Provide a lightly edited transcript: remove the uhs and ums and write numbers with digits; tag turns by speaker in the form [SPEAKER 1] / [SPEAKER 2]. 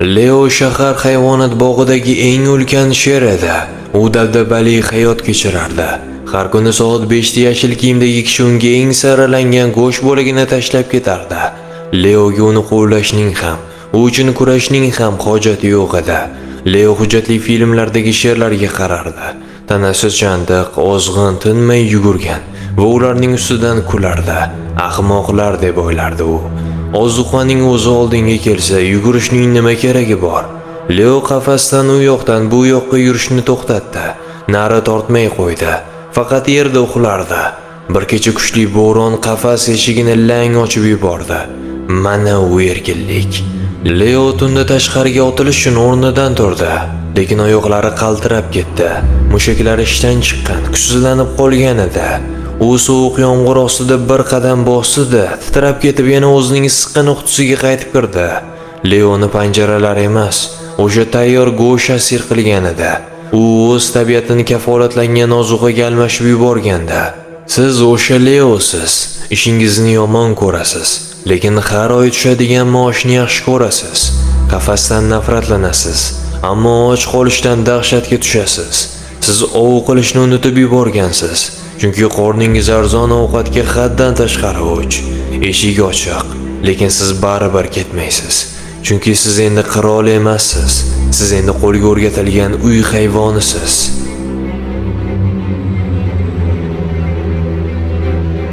[SPEAKER 1] Leo shahar hayvonot bog'idagi eng ulkan sher edi. U dabdabali hayot kechirardi. Har kuni soat 5 da yashil kiyimdagi kishi unga eng saralangan go'sht bo'lagini tashlab ketardi. Leoga uni quvlashning ham, u uchun kurashning ham hojati yo'q edi. Leo hujjatli filmlardagi sherlarga qarardi. Tanasi chandiq, ozg'in, tinmay yugurgan va ularning ustidan kulardi. Ahmoqlar, deb o'ylardi u. Ozuqaning o'zi oldinga kelsa, yugurishning nima keragi bor? Leo qafasdan u yoqdan bu yoqqa yurishni to'xtatdi. Nari tortmay qo'ydi. Faqat yerda uxlardi. Bir kecha kuchli bo'ron qafas eshigini lang ochib yubordi. Mana u erkinlik. Leo tunda tashqariga otilish uchun o'rnidan turdi, lekin oyoqlari qaltirab ketdi. Mushaklari ishdan chiqqan, kuchsizlanib qolgan edi. U sovuq yomg'ir ostida bir qadam bosdi-da, titrab ketib yana o'zining issiqqina qutisiga qaytib kirdi. Leoni panjaralar emas, o'sha tayyor go'sht asir qilgan edi. U o'z tabiatini kafolatlangan ozuqaga almashib yuborgandi. Siz o'sha Leosiz. Ishingizni yomon ko'rasiz, lekin har oy tushadigan maoshni yaxshi ko'rasiz. Qafasdan nafratlanasiz, ammo och qolishdan dahshatga tushasiz. Siz ov qilishni unutib yuborgansiz, chunki qorningiz arzon ovqatga haddan tashqari och. Eshik ochiq, lekin siz baribir ketmaysiz. Chunki siz endi qirol emassiz. Siz endi qo'lga o'rgatilgan uy hayvonisiz.